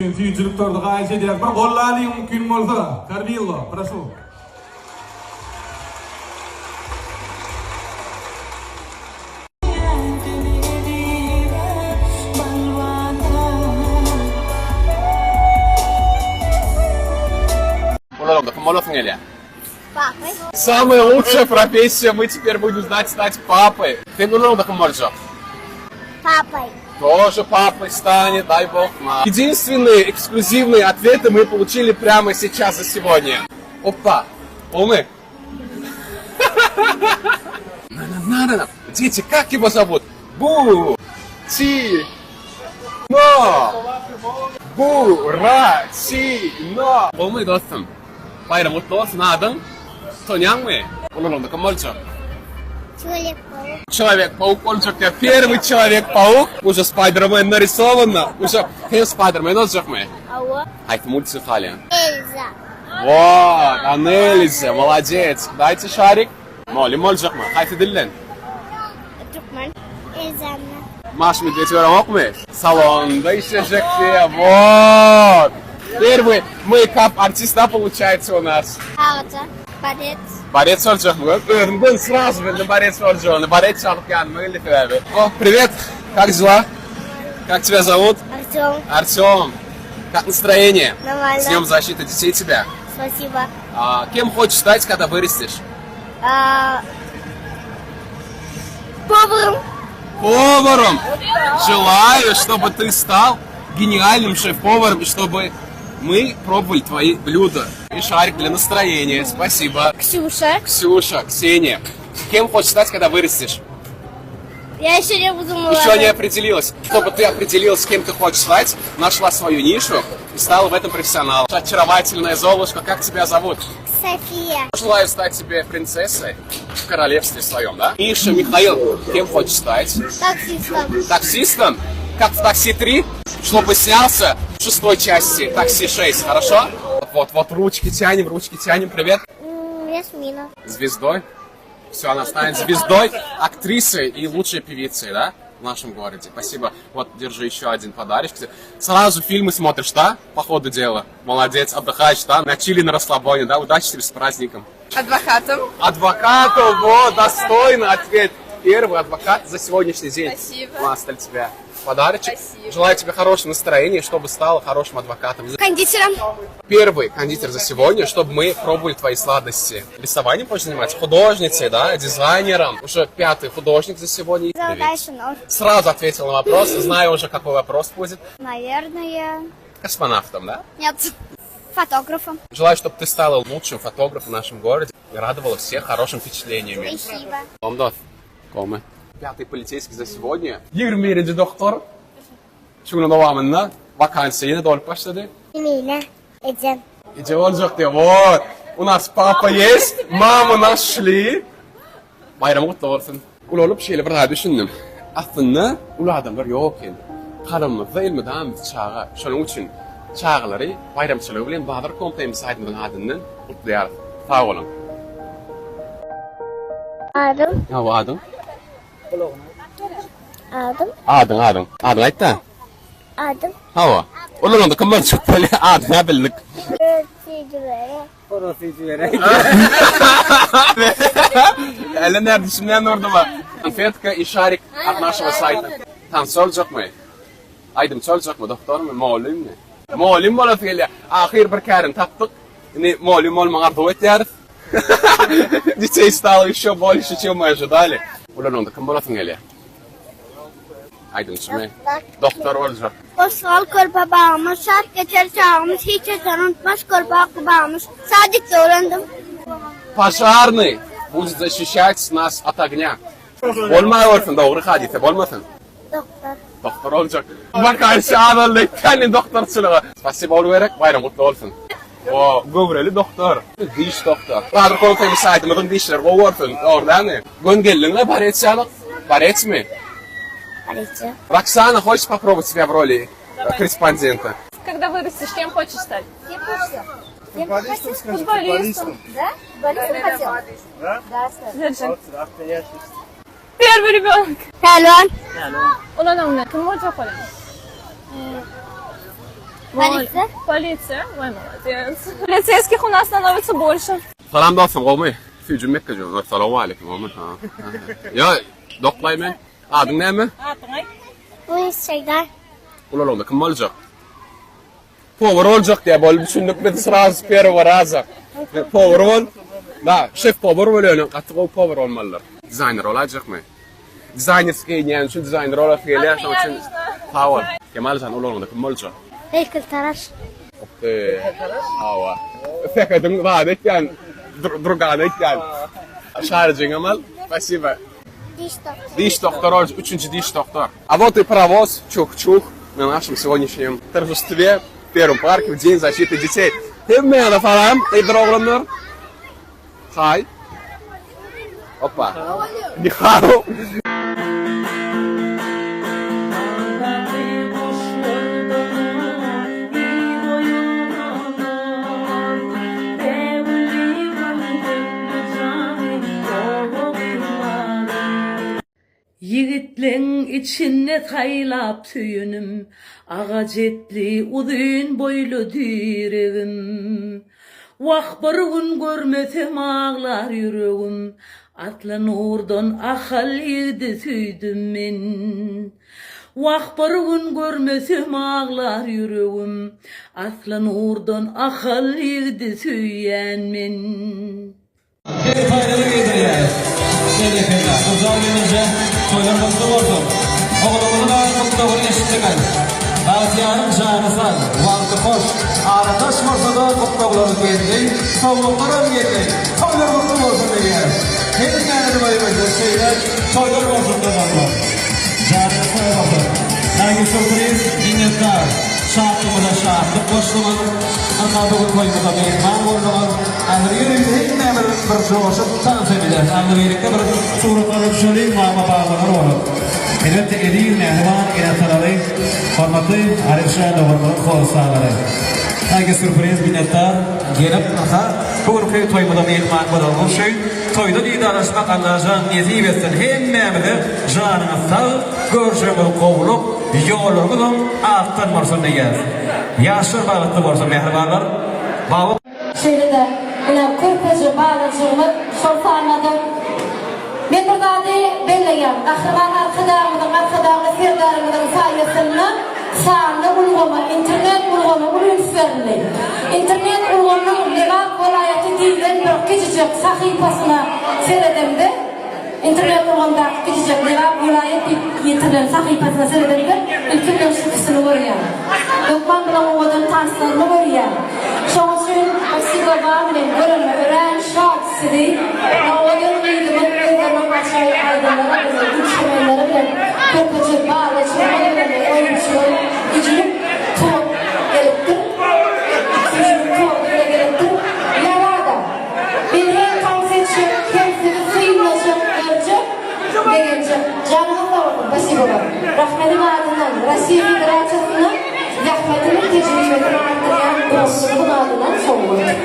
Süýjülik tordy haýyş edýäris. Bir gollalyň mümkin bolsa. Karbillo, proшу. Ulanyňda kim bolasyň gelýär? Papay. Самая лучшая профессия, мы теперь будем знать стать папой. Sen ulanyňda kim boljak? Papay. Тоже папой станет, дай бог. Единственные эксклюзивные ответы мы получили прямо сейчас за сегодня. Опа, полный. На-на-на-на. Дети, как его зовут? Бу! Ти! Но! Bu! Ra! Ti! No! Bolmy dostum? Baýram gutly bolsun adyň? Utanýaňmy? Ulanyňda kim boljak? Человек-паук. Человек-паук boljak ýa первый Человек-паук. Уже Spider-Man нарисовано. Уже sen Spider-Man boljakmy? Hawa. Haýsy multiki halaýaň? Elza. Вот, Anelisa, молодец. Дайте шарик. Mugallym boljakmy? Haýsy dilden? Türkmen. Elzany. Maşa Medwed göreňokmy? Salonda işlejek diýýär. Вот. Первый мейкап-артист, да, получается у нас? Agaja. Borec. Borec boljakmy? Özüm göni sразу bildim borec boljagyny. Borec çalyp ýanyma geldi sebäbi. O, привет. Как дела? Как тебя зовут? Artyom. Артем. Как настроение? Нормально. С Днем защиты детей тебя. Спасибо. А, кем хочешь стать, когда вырастешь? А, Поваром. Поваром! Желаю, чтобы ты стал гениальным шеф-поваром, и чтобы мы пробовали твои блюда. И шарик для настроения. Спасибо. Ксюша. Ксюша, Ксения, кем хочешь стать, когда вырастешь? Я еще не подумала. Еще не определилась. Чтобы ты определилась, кем ты хочешь стать, нашла свою нишу и стала в этом профессионалом. Очаровательная Золушка, как тебя зовут? София. Желаю стать тебе принцессой в королевстве своем, да? Миша, Михаил, кем хочешь стать? Таксистом. Таксистом? Как в «Такси 3», чтобы снялся в шестой части «Такси 6», хорошо? Вот, вот, ручки тянем, ручки тянем, привет. Ясмина. Звездой. Все, она станет звездой, актрисой и лучшей певицей, да? В нашем городе. Спасибо. Вот, держи еще один подарочек. Сразу фильмы смотришь, да? По ходу дела. Молодец, отдыхаешь, да? На чили, на расслабоне, да? Удачи тебе с праздником. Адвокатом. Адвокату, вот, достойно ответ. Первый адвокат за сегодняшний день. Спасибо. У нас для тебя подарочек. Спасибо. Желаю тебе хорошего настроения, чтобы стала хорошим адвокатом. Кондитером. Первый кондитер за сегодня, чтобы мы пробовали твои сладости. Рисованием хочешь заниматься? Художницей, да? Дизайнером. Уже пятый художник за сегодня. Золотая шинор. Сразу ответил на вопрос, знаю уже, какой вопрос будет. Наверное. Космонавтом, да? Нет. Фотографом. Желаю, чтобы ты стала лучшим фотографом в нашем городе и радовала всех хорошими впечатлениями. Спасибо. Omdot. Gomy. Пятый полицейский за сегодня. 21-nji doktor. Şu günüň dowamynda wakansiýa ýene dolup başlady. Emine. Ejem. Eje boljak diýýär. Вот. U nas papa есть, mama našli. Baýram gutly bolsun. Ulalyp şeýle bir zada düşündim. Aslynda uly adamlar ýok eken. Kalbymyzda elmydama biz çaga. Şonuň üçin çagalary baýramçylygy bilen Bazar kompleksi saýtymyzyň adyndan gutlaýarys. Sag boluň. Adym. Hawa, adyň? Adym. Adyň, adyň. Adyňy aýt-da. Adym. Hawa. Ulalanda kim boljak bolýar? Adyny-a bildik. Äle näme düşünýän orduba. Konfetka i şarik от нашего сайта. Tansçy boljakmy? Aýdymçy boljakmy? Doktormy? Mugallymmy? Mugallym bolasy gelýär. Ahyr bir kärini tapdyk. Indi mugallym bolmagy arzuw etýäris. Детей стало еще больше, чем мы ожидали. Ulalanda kim bolasyň gelýär? Aýdymçymy? Doktor boljak. Hoşgal körpe bagymyz, Şat geçer çagymyz, Hiç haçan unutmaz körpe hakly bagymyz. Sadikde öwrendim. Požarnyý будет защищать нас от огня. Bolmaýawersin dogry hadysa bolmasyn. Doktor. Doktor boljak. Wakansiýa azaldy ekeni doktorçylyga. Spasibo bol gerek baýram gutly bolsun. O göwreli doktor. Diş doktor. Badyr Kolteýmiş saýtymyzyň dişleri gowy bolsun. Dogry dälmi? Gön geldiňle borec ýalyk. Borecmi? Borecçi. Roksana, хочешь попробовать себя в роли корреспондента? Когда вырастешь, кем хочешь стать? Кем хочешь? Футболистом, скажи, Футболистом. футболистом. Да? Футболистом хотел? Да? Да, Держи. Вот, охренеть. Первый ребенок. Pälwan. Ulanyňda kim boljak bolýaň? Polisiýa. Polisiýa? Ой, молодец. Полицейских у нас становится больше. Salam dostum, gowmy? Süýjüm mekgejigim. Salowmaleýkim, gowmy? Ha. Ýa, doklaý men. Adyň näme? Polisiýa. Ulalaňda kim boljak? Powar boljak diýýär, bol düşündik biz srazu s первого raza. Powar bol. Da, şef powar bol ýöne gaty gowy powar bolmalydyr. Dizaýner bolaýjakmy? Dizaýnerski geýinýän üçin dizaýner bolasy gelýär, şonuň üçin sag bol. Kemaljan ulalaňda kim boljak? Heýkeltaraş. Hawa. Sähediň zady aýtýan, drugany aýtýan. Şaryjyňam al. Spasiba. Diş doktor. Diş doktor boljak, üçünji diş doktor. A вот и паровоз, чух-чух, на нашем сегодняшнем торжестве в первом парке в День защиты детей. Hemmäňize salam, gyzdyr oglanlar. Haý. Opa. Nihao. Ýigitleň içinde saýlap söýenim, Agaç etli uzyn boýly diregim. Wah, bir gün görmesem aglar ýüregim, Asly nurdan Ahal ýigdi söýdüm men. Wah, bir gün görmesem aglar ýüregim, Asly nurdan Ahal ýigdi söýýän men. Serpaýlary geýdirýäris. Berekella. Gurjaw gelneje, toýlar gutly bolsun. Oglumyzyň ady gutlagyny eşitdiňiz. Bagtyýaryň jany sag, wagty hoş, ara daş bolsa-da gutlaglar geldi, sowgatlaram geldi. Toýlar gutly bolsun diýýäris. Hemmäňizi öýüňizde şeýle toýlar bolsun doganlar. Janyňyz sag bolsun. Nargis Sürpriz minnetdar. Şatlygymyza şatlyk goşduňyz. Ynha bu gün toýumyza myhman bolduňyz. Häzir ýörite hemmämiz bir joşup tans edýäs. Agzybirlikde bir suratlara düşeliň mama babalar bolup. Elbetde eziz mähriban ene-atalary, hormatly Arifja doganlaryň hossarlary. Saňa sürpriz minnetdar gelip ynha bu günki toýumyza myhman bolanyňyz üçin toýda didarlaşmak Allajan nesip etsin hemmämize janyňyz sag görşüňiz gowulyk ýollaryňyzam akdan bolsun diýýäs. Ýaşlar bagtly bolsun mähribanlar. Baba. Şeýle-de, ine, körpeje balajygymyz şol sanda-da. Men bir zady belleýän, Gahryman Arkadagymyzyň, Arkadagly Serdarymyzyň saýasynda sanly ulgama, internet ulgama uly üns berildi. Internet ulgamynyň Lebap welaýaty diýlen bir kiçijek sahypasyna seredemde, Internet ulgamdaky kiçijek Lebap welaýat diýip ýetirilen sahypasyna seredemde ilki bilen şu ikisini görýän. Hökman bulaň owadan tanslaryny görýän. Şoň üçin Spasibo bar bilen görenime örän şat sizi. Owadan gyzymyz özleriniň ajaýyp aýdymlary bilen gülşemenleri bilen körpeje balaçygymyz bilen oýunçylar güjülik tort gelipdir. Güjülik torty bile gelipdir. Ýarada. Men hem tans etjek, hem sizi synlajak, görjek, begenjek. Janyňyz sag bolsun, spasibolar. Rahmediň adyndan, Rossiýa Federasiýasynda zähmetini, tejribesini artdyrýan dostumyzyň adyndan sowgat.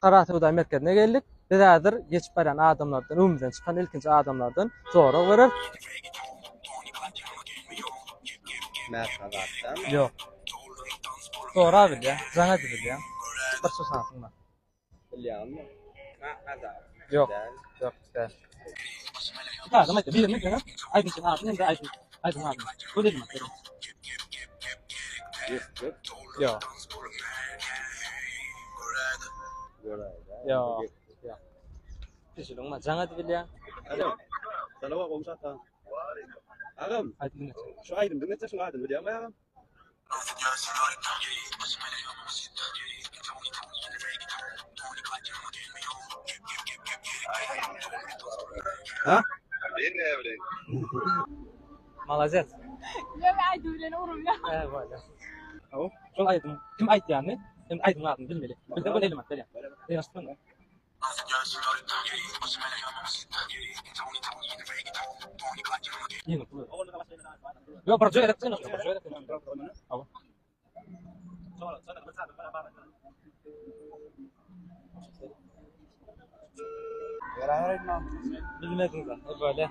Gara söwda merkezine geldik. Biz häzir geçip barýan adamlardan, öňümizden çykan ilkinji adamlardan sorag bereris. Ýok. Sorap bilýän, jaň edip bilýän. Bir şu şansyň bar. Bilýäňmi? Ýok. Ýok, däl. Adam aýtdy, birini diňe aýdymçyň adyny hem-de aýdym, aýdymyň adyny. Bu dedim. Ýok. Ýok. Ýok. Düşüniň, jaň edip bilýän. Salam goňşy ata. Agam. Aýdym Şu aýdym diňletse şuň adyny bilýäňmi agam? Ha? Malazet. Ýok, aýdym bilen urulýar. He, bolýar. Şol aýdym kim aýtýany, hem aýdymyň adyny bilmeli. Bilseň ony elime berýän. Ýaşdyň. Ýok, bir gezek bir gezek. Hawa. Bilmediň da, böyle.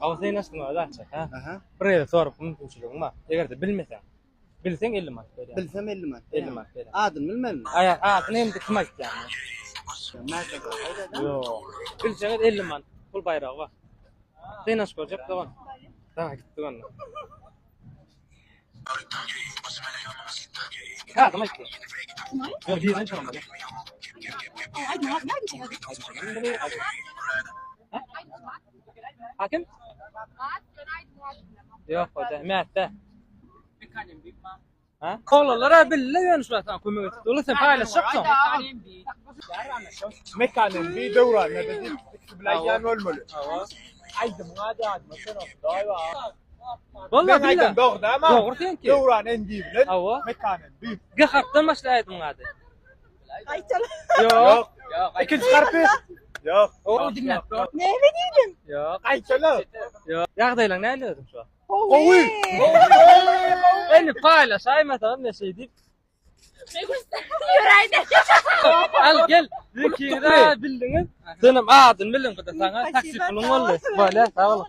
Hawa, sen açdyň öyle açjak, ha? Bir gezek sorup mümkinçiligiň bar. Eger-de bilmeseň. Bilseň 50 manat berýän. Bilsem 50 manat. 50 manat berýän. Adyny bilmem. Aý, adyny hem kim aýtýar? Ýok. Bilseňiz 50 manat pul baýragy bar. Synanyşyp görjek dogan. Daga gitdik onda. Adyny aýt. Ýok, birini çagyrmaly. Hakim? Ýok, o da, Mätde. Ha? Oglanlar-a bille ýöne şu wagt kömek etip durlar, sen paýlaşjaksyň. Mekan MB Döwran näde diýip, ikisi bilen aýdýan bolmaly. Aýdymyň ady ýadyma düşenok, Hudaý bar. Bolma Men bille. aýdan dogry dämi? Dogry seňki. Döwran MB bilen Hawa. Mekan MB. G harpdan başlaýar aýdymyň ady. Gaýtal. Ýok. Ikinji harpy? Ýok. O diňläp. Näme diýdim? Ýok. Gaýtala. Ýok. Ýagdaýlaň nähili özüň şu wagt? Gowy. Indi paýlaşaýmasaň men şeý diýip. Ýöräýdi. Al gel. Ikiňiz-ä bildiňiz. Senem adyny bildiň bu-da saňa taksi puluň boldy. Bolýa, sag bol.